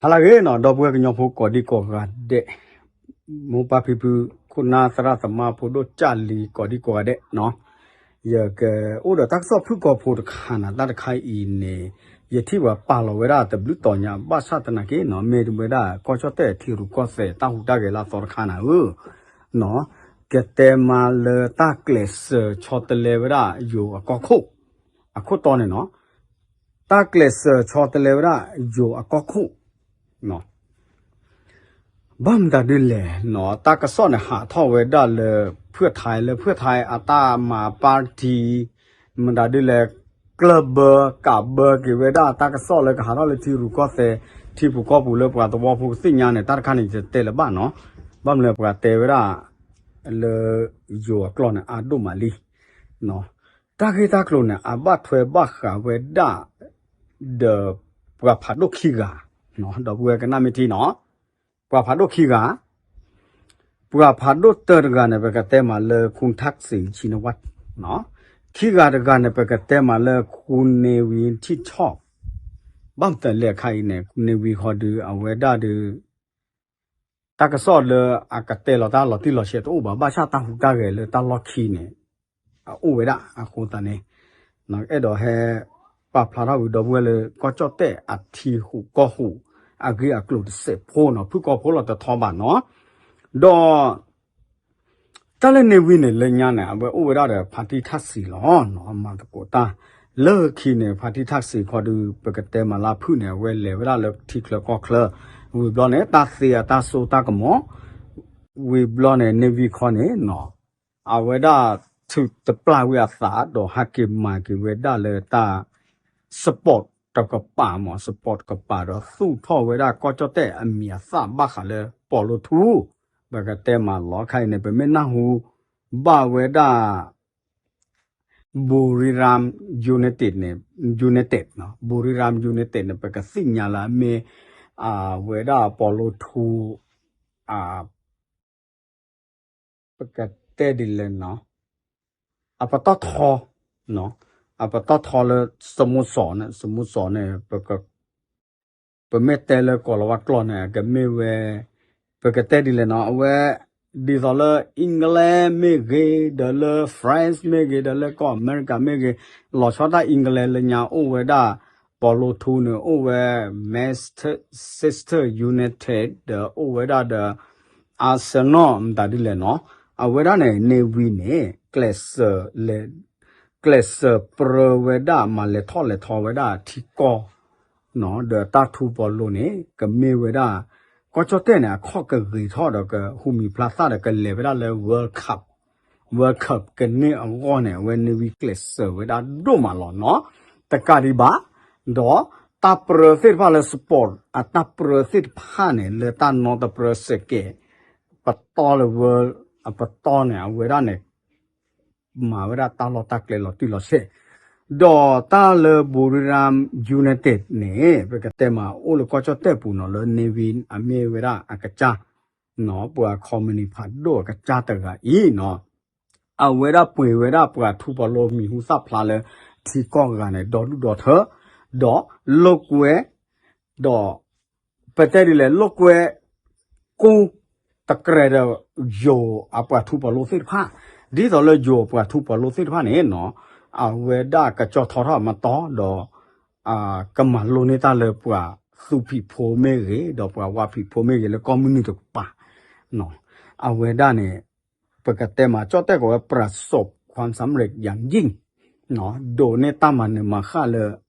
ဟါလၢအဂ့ၤနီၤ ဒီပုၢ်ဝဲၢ်ကညီဖိကိးဒံကိးဂၤဒဲး, မိၢ်ပၢ်ဖံဖု ခိၣ်နၢ်သရၣ်သမါဖိဒိၣ်ကၢ်လံၤကိးဒံကိးဂၤဒဲးနီၤ, ယကအိၣ်ဒီးတၢ်ကစီၣ်ဖုၣ်ကိာ်ဖိတခါနၤ တၢ်တခါအံၤန့ၣ် ယထံၣ်ပှၤပာ်လီၤဝဲဒၣ်တဘျုးတီၤညါ ဘၣ်ဆၣ်သနာ်က့နီၤ မ့ၢ်ဝဲဒၣ်ကီၢ်ကၠီၣ်တဲၣ်ထံရူၢ်ကီၢ်သဲးတၢ်ဟူးတၢ်ဂဲၤလၢအသီတခါနၤဧၢ နီၤ, ကတဲမးလၢတၢ်ကျဲးစၢးဆီတလဲဝဲဒၣ်ယိၤအကီၢ်ခိၣ်, အခိၣ်တီန့ၣ်နီၤ, တၢ်ကျဲးစၢးဆီတလဲဝဲဒၣ်ယိၤအကီၢ်ခိၣ် ဘၣ်မတၤဒ်လဲၣ်နီၤ တၢ်ကစီၣ်န့ၣ်ဟးထီၣ်ဝဲဒၣ်လၢ ဖုၣ်ထါ လၢဖုၣ်ထါအတၢ်မၤပၣ်တံ မတၤဒ်လဲၣ် ကျၢၢ်ဘၢ ကးဘၢက့ၤဝဲဒၣ်တၢ်ကစီၣ်လၢကဟးထီၣ်လၢထံရူၢ်ကီၢ်သဲး ထံပူၤကီၢ်ပူၤလၢပှၤသဝီဖိကသ့ၣ်ညါန့ၣ် တၢ်တခါန့ၣ်ယတတဲလၢၤဘၣ်နီၤ, ဘၣ်မနုၤပှၤတဲဝဲဒၣ် လၢယိၤအကျိာ်န့ၣ်အါဒိၣ်မးလံ တၢ်ဂ့ၢ်တၢ်ကျိၤန့ၣ် အဘၣ်ထွဲဘၣ်ဃးဝဲဒၣ် ဒီးပှၤဖးဒိၣ်ခံဂၤ, ဒီပုၢ်ဝဲၢ်ကနၣ်မ့ၢ်ထံနီၤ, ပှၤဖးဒိၣ်ခံဂၤ, ပှၤဖးဒိၣ်တၢတဂၤန့ၣ် ပကတဲမးလၢ ခူၣ်ထၣ်စံး ဆံနဝၣ်, ခံဂၤတဂၤန့ၣ် ပကတဲမးလၢ ခူၣ်နံၤဝံၤထံၣ်ဆီၣ်, ဘၣ်မတၤလဲၣ်အခါအံၤန့ၣ် ခူၣ်နံၤဝံၤဃီဒုး အဝဲဒၣ်ဒုး တၢ်ကစီၣ်လၢအကတဲလီၤတၢ်လီၤတံၢ်လီၤဆဲးတအိၣ်ဘၣ် ဘၣ်ဆၣ်တၢ်ဟူးတၢ်ဂဲၤလၢတၢ်လီၢ်ခံန့ၣ် အအိၣ်ဝဲဒၣ်အဃိသတးန့ၣ် အဲၣ်ဒိးဟဲပာ်ဖျါထီၣ်ဝံၤဒီပုၢ်ဝဲၢ်လၢကီၢ်ကၠီၣ်တဲၣ်အထံဟူးကီၢ်ဟူး အဂ့ၢ်အကျိၤတစဲးဖိနီၤ ဖုၣ်ကိာ်ဖိလီၤတထီဘၣ်နီၤ, ဒီး တၢ်လၢန့ၣ်ဝံၤန့ၣ် လၢညါန့ၣ် အဝဲအိၣ်ဝဲဒၣ်ဒီး ဖါတံၢ်ထၣ်စံးလီၤနီၤ အမၤသကိးတၢ် လၢခံန့ၣ် ဖါတံၢ်ထၣ်စံးခီဒုး ပကတဲမၤလၢဖုၣ်န့ၣ် အဝဲလဲၤဝဲဒၣ်လၢထံချၢကီၢ်ချၢ ဝံၤဘျီန့ၣ် တၢ်သ့အတၢ်စိတၢ်ကမီၤ ဝံၤဘျီန့ၣ် န့ၣ်ဝံၤခီန့ၣ်နီၤ အဝဲဒၣ်ထုးတပျၢ်ဝံၤအသး ဒီးဟးက့ၤမၤက့ၤဝဲဒၣ်လၢတၢ် support တကပၤမး support တကပၤဒီးသူၣ်ထီၣ်ဝဲဒၣ်ကီၢ်ကၠီၣ်တဲၣ်အမံၤအသၣ်ဘၣ်ဃးလၢပီၣ်လိထူ ပကတဲမၤလီၤခါအံၤန့ၣ် ပမ့ၢ်နၢ်ဟူဘၣ်ဝဲဒၣ် Buriram United န့ၣ် United နီၤ Buriram United န့ၣ် ပကသ့ၣ်ညါလၢအမ့ၢ် အဝဲဒၣ်ပီၣ်လိထူ အ ပကတဲဒ်လဲၣ်နီၤ အပတီၢ်ထီ အပတီၢ်ထီလၢ စမူစီၤန့ၣ် စမူစီၤန့ၣ် ပမ့ၢ်တဲလၢကိၤလၤဝါကျိာ်န့ၣ် ကမ့ၢ်ဝဲ ပကတဲဒ်လဲၣ်နီၤ အဝဲ ဒ်သိးလၢ England မ့ၢ်ဂ့ၤ ဒီးလၢ France မ့ၢ်ဂ့ၤ ဒီးလၢကီၢ်အမဲရကၤမ့ၢ်ဂ့ၤ လီၤဆီဒၣ် England လၢညါအိၣ်ဝဲဒၣ် ပီၣ်လိထူန့ၣ် အိၣ်ဝဲ Manchester United ဒီးအိၣ်ဝဲဒၣ်ဒီး Arsenal မတၤဒ်လဲၣ်နီၤ အဝဲဒၣ်န့ၣ် န့ၣ်ဝံၤန့ၣ် ကျဲးစၢးလဲၤ ကျဲးစၢးပြၢဝဲဒၣ် မၤလဲၤထီၣ်လဲၤထီဝဲဒၣ်ထံကီၢ် ဒီးတၢ်ထူပီၣ်လိန့ၣ် ကမ့ၢ်ဝဲဒၣ် ကီၢ်ကၠီၣ်တဲၣ်န့ၣ် အခီၣ်ကဂ့ၤထီၣ်ဒီးကဟူးမံၤဖျါသၣ်ဒီးကလဲၤဝဲဒၣ်လၢ World Cup World Cup ကန့ၢ်အဂီၢ်န့ၣ် အဝဲန့ၣ်ဝံၤကျဲးစၢးဝဲဒၣ်ဒိၣ်မးလီၤနီၤ တကးဒံးဘၣ် ဒီးတၢ်ပြၢသ့ၣ်တဖၣ်လၢ sport အတၢ်ပြၢသ့ၣ်တဖၣ်န့ၣ် လၢတၢ်နီတပြၢစဲးကဲး ပတီၢ်လၢ world အပတီၢ်န့ၣ် အဝဲဒၣ်န့ၣ် မၤဝဲဒၣ်တၢ်လီၢ်တၢ်ကျဲလီၤတံၢ်လီၤဆဲး ဒီးတၢ်လၢ Buriram United န့ၣ် ပကတဲမးအိၣ်လၢကီၢ်ကၠီၣ်တဲၣ်ပူၤနီၤ လၢန့ၣ်ဝံၤအမ့ၢ်ဝဲဒၣ်အကစၢ် ပှၤ company ဖးဒိၣ်အကစၢ်တဂၤအံၤနီၤ အဝဲဒၣ်ပှ့ၤဝဲဒၣ်ပှၤထူပီၣ်လိမံၤဟူသၣ်ဖျါလၢ ထံကီၢ်ဂၤန့ၣ် ဒီဒူၣ်ဒီထၢ ဒီးလိာ်ကွဲ ဒီး ပတဲဒ်လဲၣ် လိာ်ကွဲ ကူ တကြၢးဒီး ယိၤအပှၤထူပီၣ်လိသ့ၣ်တဖၣ် ဒ်သိးလၢယိၤအပှၤထူပီၣ်လိသ့ၣ်တဖၣ်န့ၣ်နီၤ အဝဲဒၣ်ကကၠီထီထီၣ်အမတီၢ်ဒီး ကမၤလိန့ၢ်တၢ်လၢပှၤသူဖံးဖိမ့ၢ်ဂ့ၤ ဒီးပှၤဝါဖံးဖိမ့ၢ်ဂ့ၤ လၢကီၢ်မုၢ်နုာ်တကပၤ အဝဲဒၣ်န့ၣ် ပကတဲမး ကၠီၣ်တဲၣ်ကိးဝဲ ပြးစိး ခွၢၣ်စၣ်ရ့း ယၤယံၣ် ဒိးန့ၢ်တၢ်မၤနၢၤမၤဃၣ်လၢ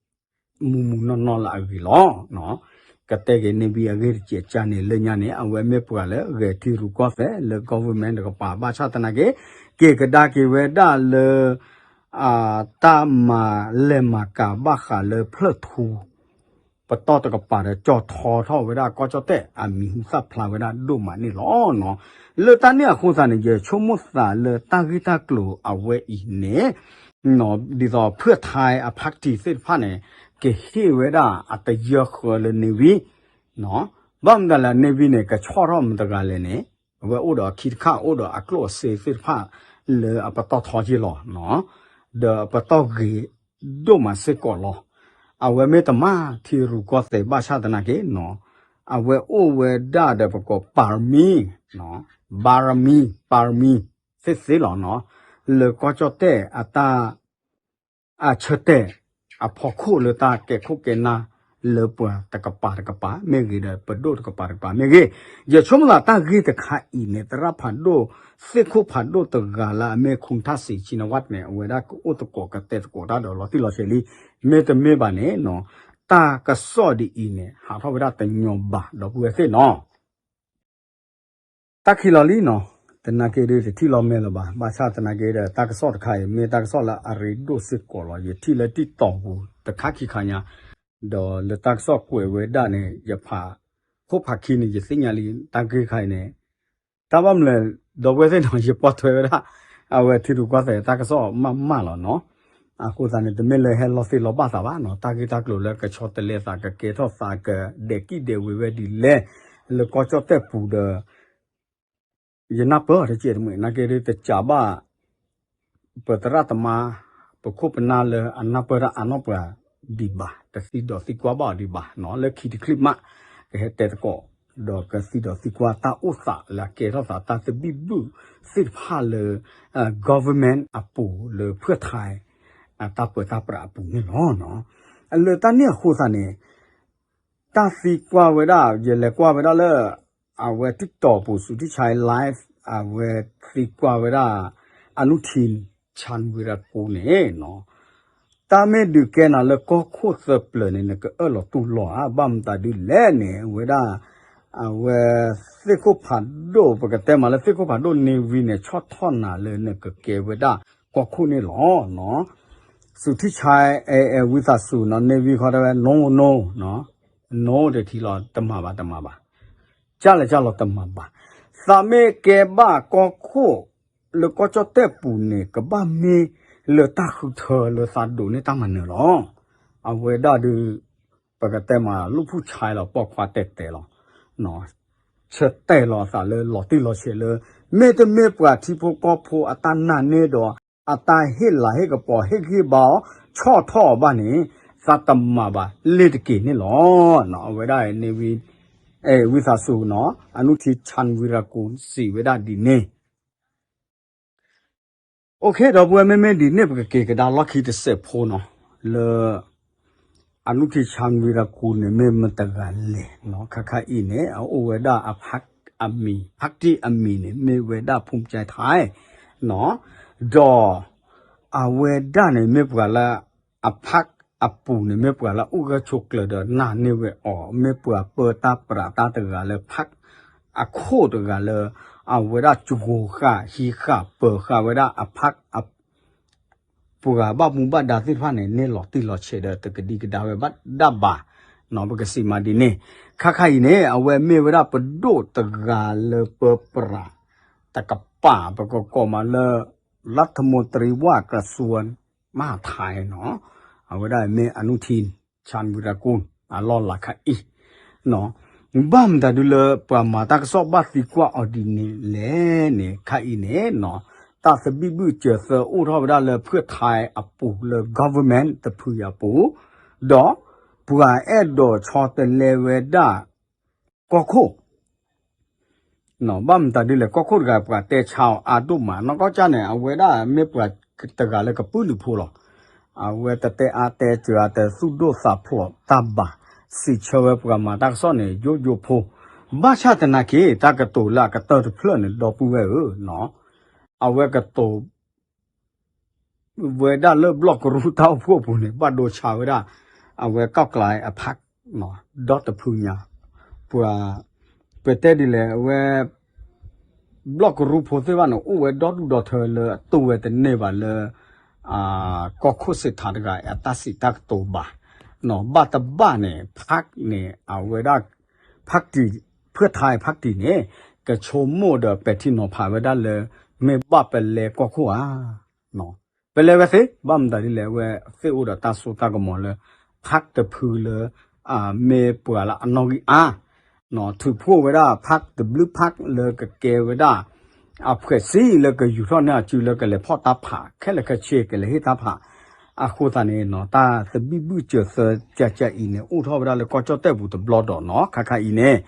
မုၢ်မုၢ်နီၢ်နီၢ်လၢအဂ့ၤလီၤ. ကတဲက့ၤန့ၣ်ဝံၤအဂ့ၢ်တကဲးကၢ်န့ၣ် လၢညါန့ၣ် အဝဲမ့ၢ်ပှၤလၢဂဲၤထံရူၢ်ကီၢ်သဲးလၢ government တကပၤ ဘၣ်ဆၣ်သနာ်က့ က့ၤကဒါက့ၤဝဲဒၣ်လၢ တၢ်မၤလဲၤမၤကၤဘၣ်ဃးလၢဖျၢၣ်ထူ ပတီၢ်တကပၤဒီးကၠီထီထီၣ်ဝဲဒၣ်ကီၢ်ကၠီၣ်တဲၣ်အမံၤဟူသၣ်ဖျါဝဲဒၣ်ဒိၣ်မးန့ၣ်လီၤ. လၢတၢ်န့ၣ်အဃိသတးန့ၣ် ယဆိကမိၣ်သးလၢတၢ်ဂ့ၢ်တၢ်ကျိၤအဝဲအံၤန့ၣ် ဒ်သိးဖုၣ်ထါအ party သ့ၣ်တဖၣ်န့ၣ် ကဟ့ၣ်ဝဲဒၣ်အတယၢဃၢလၢန့ၣ်ဝံၤ ဘၣ်မတၤလဲၣ်န့ၣ်ဝံၤန့ၣ် ကဆီၣ်ထီၣ်မတၤတဂၤလဲၣ်န့ၣ် အဝဲအိၣ်ဒီးအခံတခါ အိၣ်ဒီးအကျိၣ်အစ့သ့ၣ်တဖၣ်လၢအပတီၢ်ထီက့ၤလီၤ. ဒီးအပတီၢ်ဂ့ၤဒိၣ်မးစ့ၢ်ကီးလီၤ. အဝဲမ့ၢ်တမၤထံရူၢ်ကီၢ်သဲးဘၣ်ဆၣ်သနာ်က့နီၤ အဝဲအိၣ်ဝဲဒၣ်ဒီးပကိး ပါရမီ ပါရမီ ပါရမီ သ့ၣ်သ့ၣ်လီၤနီၤ, လၢကီၢ်ကၠီၣ်တဲၣ်အတၢ် အဆၢတဲာ် အဖီခိၣ်လၢတၢ်ကဲခိၣ်ကဲနၢ် လၢပှၤတကပၤတကပၤမ့ၢ်ဂ့ၤဒီး ပဒိၣ်တကပၤတကပၤမ့ၢ်ဂ့ၤ, ယဆိကမိၣ်သးတၢ်ဂ့ၢ်တခါအံၤန့ၣ် သရၣ်ဖးဒိၣ် သ့ၣ်ခိၣ်ဖးဒိၣ်တဂၤလၢအမ့ၢ် ခူၣ်ထၣ်စံး ဆံနဝၣ်န့ၣ် အဝဲဒၣ်ကအိၣ်သကိးကတဲသကိးတၢ်ဒီးလီၤတံၢ်လီၤဆဲးလံ, မ့တမ့ၢ်ဘၣ်န့ၣ်နီၤ, တၢ်ကစီၣ်ဒ်အံၤန့ၣ် ဟးထီၣ်ဝဲဒၣ်တညီဘၣ် ဒီပုၢ်ဝဲၢ်သ့ၣ်နီၤ တၢ်ခံးလီၤလံနီၤ, သနာ်က့ဒုးတထံၣ်လီၤမဲာ်လၢၤဘၣ်, ဘၣ်ဆၣ်သနာ်က့ဒီး တၢ်ကစီၣ်တခါအံၤ မ့ၢ်တၢ်ကစီၣ်လၢအရ့ဒိၣ်စ့ၢ်ကီးလီၤ. ယထံၣ်လၢ TikTok ပူၤ တခါခံခါညါ, ဒီးလၢတၢ်ကစီၣ်ကွဲးဝဲဒၣ်န့ၣ် ယဖး ခိၣ်ဖးခံန့ၣ် ယသ့ၣ်ညါလံ တၢ်ဂ့ၢ်ခါအံၤန့ၣ်, တၢ်ဘၣ်မနုၤလဲၣ် ဒီပုၢ်ဝဲၢ်သ့ၣ်နီၤ ယပိာ်ထွဲဝဲဒၣ် အဝဲထံရူၢ်ကီၢ်သဲးတၢ်ကစီၣ်မးမးလီၤနီၤ. အဃိသတးန့ၣ် တမ့ၢ်လၢဟဲလီၤသ့လီၤဘၣ်သးဘၣ်နီၤ, တၢ်ဂ့ၢ်တၢ်ကျိၤလၢကဆီတလဲသး ကကဲထီၣ်သး ကဒဲးကံၣ်ဒဲးဝ့ၤဝဲဒ်လဲၣ် လၢကီၢ်ကၠီၣ်တဲၣ်ပူၤဒီး ယနၢ်ပၢၢ်အီၤတကဲးတမံၤ နာ်က့ဒုးတစးဘၣ် ပသရၣ်သမါ ပခိၣ်ပနၢ်လၢအနၢ်ပၢၢ်တၢ်အါနီၢ်ပှၤဒံးဘၣ်, တသံဒီးသံကွၢ်ဘၣ်အီၤဒံးဘၣ်နီၤ, လၢခံတချုးမး ကဟဲတဲသကိး ဒီးကသံဒီးသံကွၢ်တၢ်အိၣ်သးလၢအကဲထီၣ်သး တၢ်သဘံၣ်ဘုၣ်သ့ၣ်တဖၣ်လၢ government အပူၤလၢဖုၣ်ထါ အတၢ်ပၢတၢ်ပြးအပူၤန့ၣ်လီၤ. လၢတၢ်န့ၣ်အဃိသတးန့ၣ် တၢ်သံကွၢ်ဝဲဒၣ် ယလဲၤကွၢ်ဝဲဒၣ်လၢ အဝဲ TikTok ပူၤ စူၤထံၣ်ဆါ live အဝဲသံကွၢ်ဝဲဒၣ် အနုထံ ဆၣ်ဝံရကူၣ်န့ၣ်နီၤ, တၢ်မ့ၢ်ဒုးကဲနၤလၢကီၢ်ခိၣ်သၢပျၢၤန့ၣ် နကအၢၣ်လီၤတူၢ်လိာ်ဧါ, ဘၣ်မတၤဒုလဲၣ်န့ၣ် အဝဲဒၣ် အဝဲသ့ၣ်ခိၣ်ဖးဒိၣ် ပကတဲမးလၢသ့ၣ်ခိၣ်ဖးဒိၣ် Navy န့ၣ် ဆီၣ်ထီၣ်နၤလၢနကကဲဝဲဒၣ်ကီၢ်ခိၣ်န့ၣ်လီၤ. စူၤထံၣ်ဆါ ဝံသးစူၤနီၤ Navy ခီတဲဝဲ no no no တထံၣ်လီၤ တမၤဘၣ်တမၤဘၣ်, ကၢ်လဲၤကၢ်လီၤတမၤဘၣ်, သးမ့ၢ်ကဲဘၣ်ကီၢ်ခိၣ် လၢကီၢ်ကၠီၣ်တဲၣ်ပူၤန့ၣ် ကဘၣ်မ့ၢ်လၢတၢ်ဃုထၢလၢသးဒိးန့ၢ်တၢ်မၤနၢၤလီၤ. အဝဲဒၣ်ဒုး ပကတဲမး လူၢ်ဖူၣ်ဆါလီၤ ပိာ်ခွါတဲာ်တဲာ်လီၤ ဆၢတဲာ်လီၤအသးလၢလီၤတံၢ်လီၤဆဲးလၢ မ့တမ့ၢ်ပှၤထံဖိကီၢ်ဖိအတၢ်နာ်န့ၢ်ဒီး အတၢ်ဟ့ၣ်လၤဟ့ၣ်ကပီၤဟ့ၣ်ဂံၢ်ဘါအီၤ ဆီၣ်ထီၣ်အီၤဘၣ်န့ၣ် သးတမၤဘၣ်လ့ၤတက့ၤန့ၣ်လီၤ. အဝဲဒၣ် Navy ဝံသးစူၤနီၤ အနုထံ ဆၣ်ဝံရကူၣ် စံးဝဲဒၣ်ဒ်န့ၣ် OK ဒီပုၢ်ဝဲၢ် မ့မ့ၢ်ဒ်န့ၣ် ပကက့ၤကဒါလီၢ်ခံတစဲးဖိနီၤ လၢ အနုထံ ဆၣ်ဝံရကူၣ်န့ၣ် မ့ၢ်မတၤတဂၤလဲၣ်နီၤ ခါခါအံၤန့ၣ် အအိၣ်ဝဲဒၣ်အ party အမံၤ party အမံၤန့ၣ် မ့ၢ်ဝဲဒၣ် ဖူၣ်ကၠဲးထါ နီၤ ဒီး အဝဲဒၣ်န့ၣ် မ့ၢ်ပှၤလၢ အ party အပူၤန့ၣ် မ့ၢ်ပှၤလၢအအိၣ်ဂၢၢ်ဆိးကျၢၤဒီးနာ်န့ၢ်ဝဲအီၤ မ့ၢ်ပှၤပၢတၢ်ပြးတၢ်တဂၤလၢ party အခိၣ်တဂၤလၢ အဝဲဒၣ်စူၤဃာ်ဟံးဃာ်ပၢၤဃာ်ဝဲဒၣ်အ party အ ပှၤဘၣ်မူဘၣ်ဒါသ့ၣ်တဖၣ်န့ၣ် န့ၢ်လီၤတံၢ်လီၤဆဲးဒီးတကဒံကဒါဝဲဘၣ်ဒၣ်ဘၣ်, ပကစံးမးဒ်န့ၣ်, ခါခါအံၤန့ၣ် အဝဲမ့ၢ်ဝဲဒၣ်ပဒိၣ်တဂၤလၢပၢပြး တကပၤ ပကကိးမးလၢ รัฐมนตรีว่าการกระทรวงมหาดไทย နီၤ, အဝဲဒၣ်မ့ၢ် อนุทิน ชาญวีรกูล အလီၢ်လၤခါအံၤ ဘၣ်မတၤဒုလၢပှၤမၤတၢ်ကစီၣ်ဘၣ်သံကွၢ်အီၤဒ်န့ၣ်လဲၣ်န့ၣ် ခါအံၤန့ၣ်နီၤ, တၢ်သဘံၣ်ဘုၣ်စၢၤသၢအိၣ်ထီၣ်ဝဲဒၣ်လၢဖုၣ်ထါအပူၤလၢ government တဖုအပူၤ, ဒီးပှၤအဲၣ်ဒိးဆီတလဲဝဲဒၣ် ကီၢ်ခိၣ် ဘၣ်မတၤဒ်လဲၣ် ကီၢ်ခိၣ်တဂၤပှၤတဲဆါအီၤအါဒိၣ်မး နီၢ်ကီၢ်ကၢ်န့ၣ် အဝဲဒၣ်မ့ၢ်ပှၤတဂၤလၢကပုာ်လုးဖိလီၤ. အဝဲတတဲအါတဲစှၤ တသူၣ်ဒိၣ်သးဖျိးတၢ်ဘၣ်, စံးဆၢဝဲပှၤမၤတၢ်ကစီၣ်န့ၣ် ယိယိဖိ, ဘၣ်ဆၣ်သနာ်က့ တၢ်ကတိၤလၢအကတၢၢ်တဖျၢၣ်န့ၣ် ဒီပုၢ်ဝဲၢ်ဧၢ, အဝဲကတိၤ ဝဲဒၣ်လၢဘျီၣ်ကရူၢ်တၢ်အိၣ်ဖှိၣ်အပူၤန့ၣ် ဘၣ်ဒိဆါဝဲဒၣ် အဝဲ ก้าวไกล အ พรรค ဒီတဖုညါ, ပှၤ ပတဲဒ်လဲၣ် အဝဲ ဘျီၣ်ကရူၢ်ဖိသ့ၣ်တဖၣ်န့ၣ် အိၣ်ဝဲဒီဒူၣ်ဒီထၢလၢအတိၢ်ဝဲတန့ၢ်ဘၣ်လၢ ကီၢ်ခိၣ်စ့းထးတဂၤအတၢ်စံးတၢ်ကတိၤဘၣ်, ဘၣ်တဘၣ်န့ၣ် พรรค န့ၣ် အဝဲဒၣ် พรรค ဖုၣ်ထါ พรรค န့ၣ် ကဆိကမိၣ်ဒီးပဲာ်ထံနီၤဖးဝဲဒၣ်လၢ မ့ၢ်ဘၣ်ပလဲကီၢ်ခိၣ်ဧါ ပလဲဝဲသ့ ဘၣ်မတၤဒ်လဲၣ် အဝဲသ့ၣ်အိၣ်ဒီးတၢ်စိတၢ်ကမီၤလၢ พรรค တဖုလၢ မ့ၢ်ပှၤလၢအနီၣ်ဂံၢ်အါ, ထုးဖှိၣ်ဝဲဒၣ် พรรค တဘျုး พรรค လၢကကဲဝဲဒၣ် အဖွဲ့အစည်း လၢကယူၤထီၣ်န့ၢ်အစုလၢကလဲၤဖီၣ်တၢ်ဖး ခဲလၢာ်ခဲဆ့ ကလဲၤဟ့ၣ်တၢ်ဖး, အဃိသတးန့ၣ်နီၤ တၢ်သဘံၣ်ဘုၣ်စၢၤသၢကၠၢ်ကၠၢ်အံၤန့ၣ် အိၣ်ထီၣ်ဝဲဒၣ်လၢကီၢ်ကၠီၣ်တဲၣ်ပူၤတဘျီဒီးနီၤ ခါခါအံၤန့ၣ်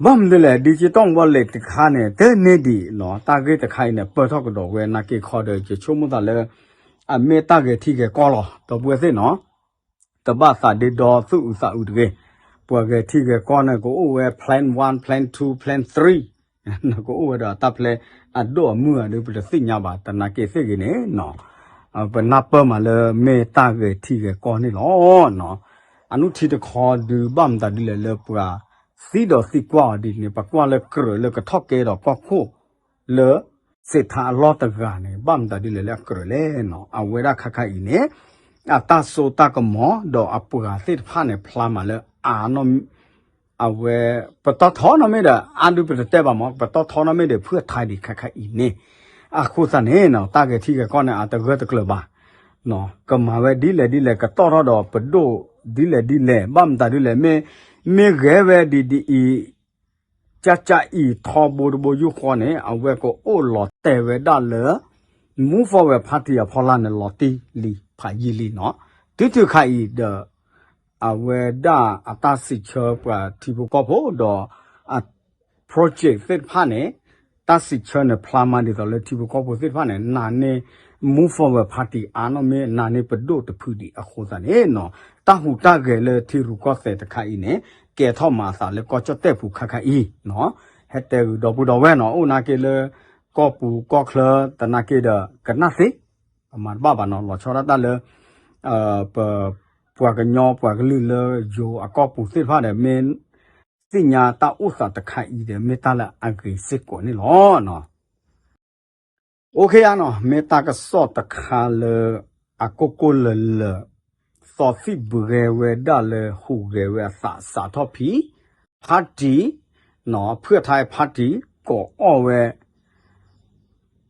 ဘၣ်မနုၤလဲၣ် digital wallet တခါန့ၣ် တန့ၢ်ဒံးနီၤ တၢ်ဂ့ၢ်တခါအံၤန့ၣ် ပၢၢ်ထီၣ်ကဒီးဝဲနာ်က့ခီဒီး ယဆိကမိၣ်သးလၢ အမ့ၢ်တၢ်ဂဲၤထံဂဲၤကီၢ်လီၤ ဒီပုၢ်ဝဲၢ်သ့ၣ်နီၤ တဘၣ်သးဒ့ဒီသူၣ်အုးသးအုးတဂ့ၤ, ပှၤဂဲၤထံဂဲၤကီၢ်န့ၣ် ကအိၣ်ဝဲ plan one, plan two, plan three ကအိၣ်ဝဲဒီးတၢ် plan အဒိၣ်အမုၢ်အဒုး ပတသ့ၣ်ညါဘၣ် သနာ်က့သ့ၣ်ဂ့ၤန့ၣ်နီၤ ပနၢ်ပၢၢ်မးလၢမ့ၢ်တၢ်ဂဲၤထံဂဲၤကီၢ်န့ၣ်လီၤနီၤ. အနုထံတခီဒုးဘၣ်မတၤဒ်လဲၣ်လၢပှၤသံဒီးသံကွၢ်အီၤဒ်န့ၣ် ပကွၢ်လၢကြၢးလၢကထီၣ်ကဲဒီးကီၢ်ခိၣ်လၢ စ့းထးအလီၢ်တဂၤန့ၣ် ဘၣ်မတၤဒ်လဲၣ်လၢအကြၢးလဲၣ်နီၤ. အဝဲဒၣ်ခါခါအံၤန့ၣ် အတၢ်စိတၢ်ကမီၤဒီးအပှၤသ့ၣ်တဖၣ်န့ၣ် ဖျါမးလၢအနီၢ် အဝဲ ပတီၢ်ထီနီၢ်မ့ၢ်ဒီး အါဒုးပတတဲဘၣ်မး ပတီၢ်ထီနီၢ်မ့ၢ်ဒီး ဖုၣ်ထါဒံးခါခါအံၤန့ၣ် အဃိသတးန့ၣ်နီၤ တၢ်ဂဲၤထံဂဲၤကီၢ်န့ၣ် အတဂၢၢ်တကျၢၤဘၣ် ကမၤဝဲဒ်လဲၣ်ဒ်လဲၣ် ကတီၢ်ထီၣ်ဒီးပဒိၣ်ဒ်လဲၣ်ဒ်လဲၣ် ဘၣ်မတၤဒ်လဲၣ် မ့ၢ် မ့ၢ်ဂဲၤဝဲဒ်ဒ်အံၤ ကၠၢ်ကၠၢ်အံၤထီဘိတဘိယူၢ်ဃီန့ၣ် အဝဲကအိၣ်လီၤတဲာ်ဝဲဒၣ်လၢ Move Forward Party အဖီလာ်န့ၣ် လီၤတံၢ်လံဖးယံာ်လံနီၤ. တုၤတုၤခါအံၤဒီး အဝဲဒၣ်အတၢ်စံးဆၢပှၤထံဖိကီၢ်ဖိဒီး အ project သ့ၣ်တဖၣ်န့ၣ် တၢ်စံးဆၢန့ၣ် ဖျါမးဒ်သိးလၢထံဖိကီၢ်ဖိသ့ၣ်တဖၣ်န့ၣ် နာ်န့ၢ် Move Forward Party အါနီၢ်မ့ၢ်နာ်န့ၢ်ပဒိၣ်တဖုဒံးအဃိသတးန့ၣ်နီၤ တၢ်ဟူးတၢ်ဂဲၤလၢထံရူၢ်ကီၢ်သဲးတခါအံၤန့ၣ် ကဲထီၣ်မၤအသးလၢကီၢ်ကၠီၣ်တဲၣ်ပူၤခါခါအံၤနီၤ. ဟဲတဲဂုာ်ဒီပုၢ်ဒီဝဲၢ်နီၤ အိၣ်နာ်က့လၢ ကီၢ်ပူၤကီၢ်ချၢသနာ်က့ဒီး ကနၣ်သ့ ပမၤတဘၣ်ဘၣ်နီၤ လီၤဆီဒၣ်တၢ်လၢ ပ ပှၤကညီပှၤကလုာ်လၢယိၤအကီၢ်ပူၤသ့ၣ်တဖၣ်ဒီး မ့ၢ်သ့ၣ်ညါတၢ်အိၣ်သးတခါအံၤဒီး မ့ၢ်တၢ်လၢအဂ့ၤစ့ၢ်ကီးန့ၣ်လီၤ. အိၣ်ခ့ဧါနီၤ မ့ၢ်တၢ်ကစီၣ်တခါလၢ အကိၢ်ကိၢ်လၢၤလၢၤ သီသံၣ်ဘှဲဝဲဒၣ်လၢဟူးဂဲၤဝဲအသးစးထီၣ်ဖံး party နီၤ ဖုၣ်ထါ party ကိးအီၣ်ဝဲ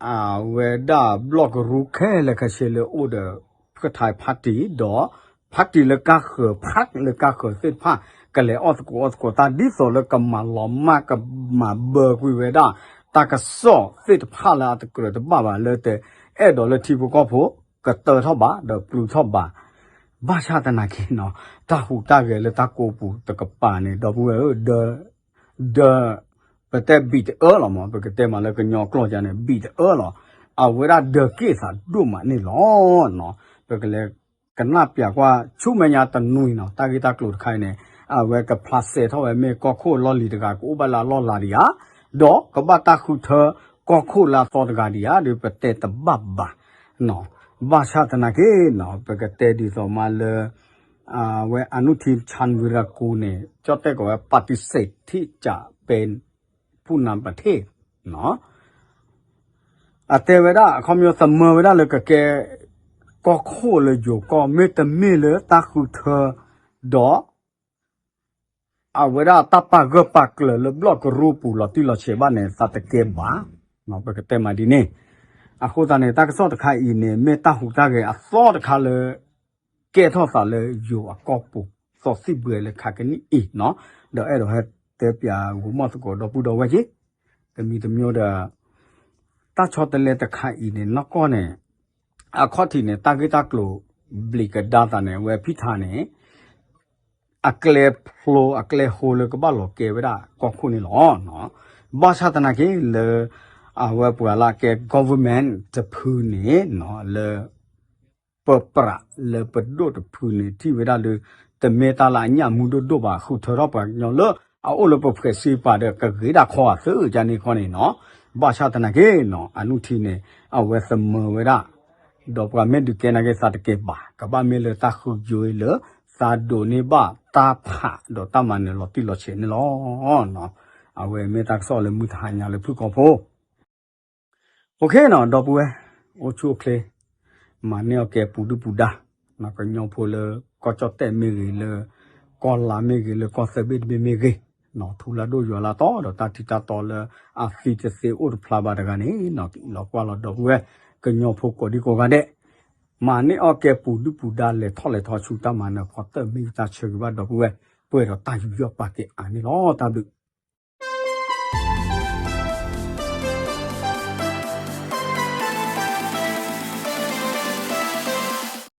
အဝဲဒၣ်ဘျီၣ်ကရူၢ်ခဲလၢာ်ခဲဆ့လၢအိၣ်ဒီး ဖုၣ်ထါ party ဒီး party လၢကါဃၢၤ park လၢကါဃၢၤသ့ၣ်တဖၣ် ကလဲၤအီၣ်သကိးအီၣ်သကိးတၢ် ဒ်သိးလၢကမၤလီၤမၢ်ကမၤဘၢကွံာ်ဝဲဒၣ် တၢ်ကစီၣ်သ့ၣ်တဖၣ်လၢအတကြၢးတဘၣ်ဘၣ်လၢတအဲၣ်ဒိးလၢထံဖိကီၢ်ဖိ ကတၢထီၣ်ဘၣ် ဒီးပျုၤထီၣ်ဘၣ် ဘၣ်ဆၣ်သနာ်က့နီၤ တၢ်ဟူးတၢ်ဂဲၤလၢတၢ်ကိးပူၤတကပၤန့ၣ် ဒီပုၢ်ဝဲၢ်ဧၢ ဒီး ပတဲဘံၣ်တအၢလီၤမး ပကတဲမးလၢကညီကျိာ်ယါန့ၣ် ဘံၣ်တအၢလီၤ. အဝဲဒၣ်ဒၢးက့ၢ်သးဒိၣ်မးန့ၣ်လီၤ. ပကလဲၤကနၣ်ပျးကွၢ်ဆူမဲာ်ညါတနွံနီၤ တၢ်ဂ့ၢ်တၢ်ကျိၤတခါအံၤန့ၣ် အဝဲကဖျါစဲးထီၣ်ဝဲမ့ၢ်ကီၢ်ခိၣ်လီၢ်လံၤတဂၤ ကအိၣ်ဘၣ်လၢအလီၢ်လၤဒံးဧါ, ဒီးကဘၣ်တၢ်ဃုထၢကီၢ်ခိၣ်လၢအသီတဂၤဒံးဧါ ဒီးပတဲတဘၣ်ဘၣ်နီၤ. ဘၣ်ဆၣ်သနာ်က့နီၤ ပကတဲဒ်သိးမးလၢ အဝဲအနုထံ ဆၣ်ဝံရကူၣ်န့ၣ် ကၠီၣ်တဲၣ်ကိးဝဲ ပၣ်တံစ့းထံၣ်ကးပဲ ဖူၣ်နၢ်ပထ့ၣ် အတဲဝဲဒၣ် အခီပညီသမၢဝဲဒၣ်လၢကကဲ ကီၢ်ခိၣ်လၢယိၤကီၢ် မ့တမ့ၢ်လၢတၢ်ဃုထၢ ဒီး အဝဲဒၣ်တၢ်ပာ်ဂၢၢ်ပာ်ကျၢၤလၢဘျီၣ်ကရူၢ်ပူၤလီၤတံၢ်လီၤဆဲးဘၣ်န့ၣ် သးတကဲဘၣ်. ပကတဲမးဒ်န့ၣ် အဃိသတးန့ၣ် တၢ်ကစီၣ်တခါအံၤန့ၣ် မ့ၢ်တၢ်ဟူးတၢ်ဂဲၤအသီတခါလၢ ကဲထီၣ်သးလၢယိၤအကီၢ်ပူၤ သီသံၣ်ဘှဲလၢခါကနံၣ်အံၤနီၤ, ဒီးအဲၣ်ဒိးဟဲတဲပျးဂီၤမီၢ်သကိးဒီပုၢ်ဒီဝဲၢ်က့ တမံၤတမံၤဒီး တၢ်ဆီတလဲတခါအံၤန့ၣ် နီၢ်ကီၢ်န့ၣ် အခီၣ်ထံးန့ၣ် တၢ်ဂ့ၢ်တၢ်ကျိၤဘျံးကဒါသးန့ၣ် အဝဲဖံထါန့ၣ် အကျဲဖျိအကျဲဟိလၢကဘၣ်လီၤကဲဝဲဒၣ်ကီၢ်ခိၣ်န့ၣ်လီၤ. ဘၣ်ဆၣ်သနာ်က့လၢ အဝဲပှၤလၢကဲ government တဖုန့ၣ် လၢ ပပြးလၢပဒိၣ်တဖုန့ၣ် ထံၣ်ဝဲဒၣ်လၢ တမ့ၢ်တၢ်လၢအညၣ်မူဒိၣ်ဒိၣ်ဘၣ် ဃုထၢထီၣ်ပှၤကညီလၢ အအိၣ်လၢပဖှဲးစ့ပာ်ဒီးကဂ့ၤဒၣ်ခီအသၢကန့ၣ်ခီန့ၣ်နီၤ. ဘၣ်ဆၣ်သနာ်က့နီၤ အနုထံန့ၣ် အဝဲသမၢဝဲဒၣ် ဒီးပှၤမ့ၢ်ဒုးကဲနာ်က့သးတကဲဘၣ် ကဘၣ်မ့ၢ်လၢတၢ်ဃုယိလၢ သးဒိးန့ၢ်ဘၣ်တၢ်ဖးဒီးတၢ်မၤနၢၤလီၤတံၢ်လီၤဆဲးန့ၣ်လီၤ. အဝဲမ့ၢ်တၢ်ကစီၣ်လၢမုၢ်တဟါညါလၢဖုၣ်ကိာ်ဖိ OK နီၤ ဒီပုၢ်ဝဲၢ် အိၣ်ဆူၣ်အိၣ်ချ့ မၤန့ၢ်အီၣ်ကဲပူၤဒုၣ်ပူၤဒါ ကညီဖိလၢကီၢ်ကၠီၣ်တဲၣ်မ့ၢ်ဂ့ၤ လၢကီၢ်လါမ့ၢ်ဂ့ၤ လၢကီၢ်သၢဘ့ၣ်တဘ့ၣ်မ့ၢ်ဂ့ၤ ထူလၢဒိၣ်ယွၤလၢအသီဒီးတၢ်ထံတၢ်တီလၢအသံတသ့အိၣ်တဖျါဘၣ်တဂၤန့ၣ် လီၤကွၢ်လီၤဒီပုၢ်ဝဲၢ် ကညီဖိကိးဒံကိးဂၤဒဲး မၤန့ၢ်အီၣ်ကဲပူၤဒုၣ်ပူၤဒါလဲၤထီၣ်လဲၤထီဆူတၢ်မၤနၢၤဖီတၢၣ်မ့ၢ်တၢ်ဆၢဂ့ၤဘၣ်ဒီပုၢ်ဝဲၢ် ပှဲၤဒီးတၢ်ယူးယီၣ်ပာ်ကဲအါန့ၣ်လီၤ. တၢ်ဘျုး